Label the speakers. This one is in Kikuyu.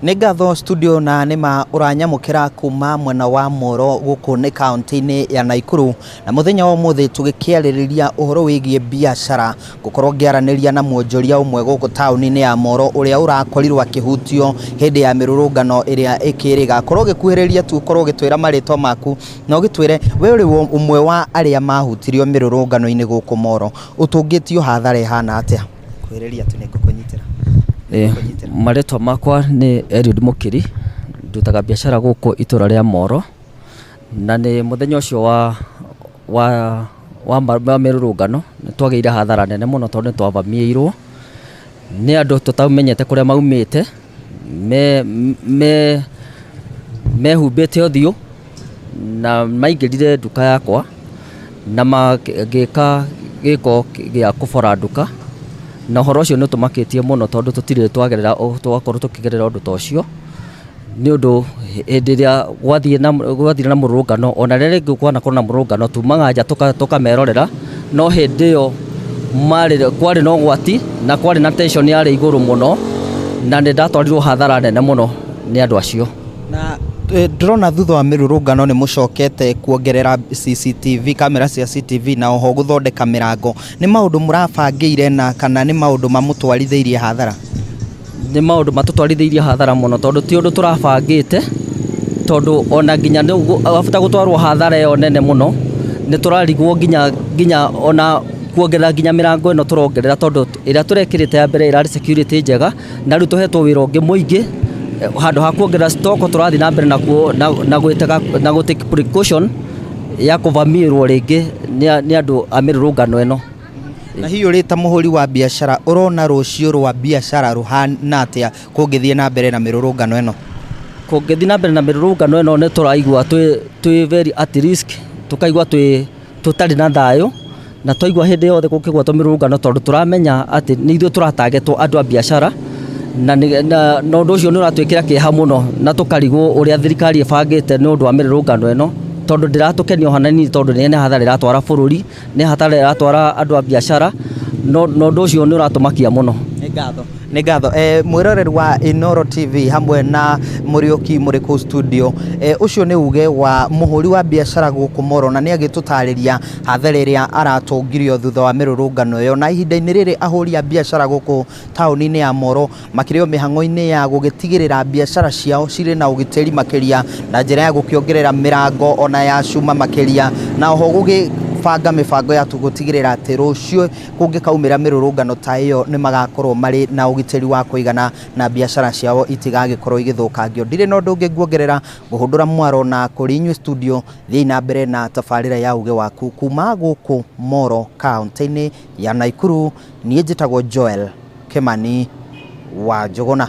Speaker 1: Nĩ ngatho studio na nĩma ũranyamũkĩra kuma mwena wa Moro gũkũ nĩ kaunti-inĩ ya Naikuru. Na mũthenya wa ũmũthĩ tũgĩkĩarĩrĩria ũhoro wĩgiĩ biacara, ngũkorwo ngĩaranĩria na mwonjoria ũmwe gũkũ taũni-inĩ ya Moro ũrĩa ũrakorirwo akĩhutio hĩndĩ ya mĩrũrũngano ĩrĩa ĩkĩrĩga. Korwo ũgĩkuhĩrĩria tu ũkorwo ũgĩtwĩra marĩtwa maku na ũgĩtwĩre we ũrĩ ũmwe wa arĩa mahutirio mĩrũrũngano-inĩ gũkũ Moro, ũtũngĩtio hathara ĩhana atĩa? Kuhĩrĩria tu nĩngũkũnyitĩra.
Speaker 2: Marĩtwa makwa nĩ Eliud Mũkiri, ndutaga biacara gũkũ itũra rĩa Moro, na nĩ mũthenya ũcio wa wa wa wa mĩrũrũngano, nĩ twagĩire hathara nene mũno tondũ nĩ twavamiĩirwo nĩ andũ tũtamenyete kũrĩa maumĩte, me me mehumbĩte ũthiũ, na maingĩrire nduka yakwa na magĩka gĩko gĩa kũbora nduka, na ũhoro ũcio nĩ ũtũmakĩtie mũno tondũ tũtirĩ twagerera twakorwo tũkĩgerera ũndũ ta ũcio, nĩ ũndũ hĩndĩ ĩrĩa gwathiĩ na gwathire na mũrũrũngano ona rĩrĩa rĩngĩ kwanakorwo na mũrũrũngano tumaga nja tũkamerorera, no hĩndĩ ĩyo marĩ kwarĩ na ũgwati na kwarĩ na tension yarĩ igũrũ mũno, na nĩ ndatwarirwo hathara nene mũno nĩ andũ acio.
Speaker 1: Na ndĩrona thutha wa mĩrũrũngano nĩ mũcokete kuongerera CCTV, kamera cia CCTV na oho gũthondeka mĩrango. Nĩ maũndũ mũrabangĩire na kana nĩ maũndũ mamũtwarithĩirie hathara?
Speaker 2: Nĩ maũndũ matũtwarithĩirie hathara mũno tondũ ti ũndũ tũrabangĩte, tondũ ona nginya after gũtwarwo hathara ĩyo nene mũno, nĩ tũrarigwo nginya nginya ona kuongerera nginya mĩrango ĩno tũrongerera tondũ ĩrĩa tũrekĩrĩte ya mbere ĩrarĩ security njega, na rĩu tũhetwo wĩra ũngĩ mũingĩ, handũ ha kuongerera stock tũrathiĩ na mbere na na gũ take precaution ya kũvamiĩrwo rĩngĩ nĩ andũ a mĩrũrũngano ĩno.
Speaker 1: Na hihi ũrĩ ta mũhũri wa biacara ũrona rũciũ rwa biacara rũhana atĩa kũngĩthiĩ na mbere na mĩrũrũngano ĩno?
Speaker 2: Kũngĩthiĩ na mbere na mĩrũrũngano ĩno nĩ tũraigua twĩ very at risk, tũkaigua twĩ tũtarĩ na thayũ, na twaigua hĩndĩ yothe gũkĩgwatwo mĩrũrũngano tondũ tũramenya atĩ nĩ ithuĩ tũratargetwo andũ a biacara, na na ũndũ ũcio nĩ ũratwĩkĩra kĩeha mũno na tũkarigwo ũrĩa thirikari ĩbangĩte nĩ ũndũ wa mĩrũrũngano ĩno, tondũ ndĩratũkenia o hanini tondũ nĩ hathara ĩratwara bũrũri, nĩ hathara ĩratwara andũ a biacara, na ũndũ ũcio nĩ ũratũmakia mũno.
Speaker 1: Nĩ ngatho. Nĩ ngatho. Mwĩroreri wa Inooro TV hamwe na Mũriũki mũrĩ kũu studio, ũcio nĩ uge wa mũhũri wa biacara gũkũ Moro na nĩ agĩtũtarĩria hathara ĩrĩa aratũngirio thutha wa mĩrũrũngano ĩyo. Na ihinda-inĩ rĩrĩ ahũri a biacara gũkũ taũni-inĩ ya Moro makĩrĩ o mĩhang'o-inĩ ya gũgĩtigĩrĩra biacara ciao cirĩ na ũgitĩri makĩria na njĩra ya gũkĩongerera mĩrango ona ya cuma makĩria, na oho gũgĩbanga mĩbango ya gũtigĩrĩra atĩ rũciũ kũngĩkaumĩra mĩrũrũngano ta ĩyo nĩ magakorwo marĩ na ũgitĩri wa kũigana na biacara ciao itigagĩkorwo igĩthũkangio. Ndirĩ na ũndũ ũngĩ nguongerera, ngũhũndũra mwaro na kũrĩ inyuĩ studio, thiĩi na mbere na tabarĩra ya uge waku kuma gũkũ Moro kaunti-inĩ ya Naikuru. Niĩ njĩtagwo Joel Kimani wa Njũgũna.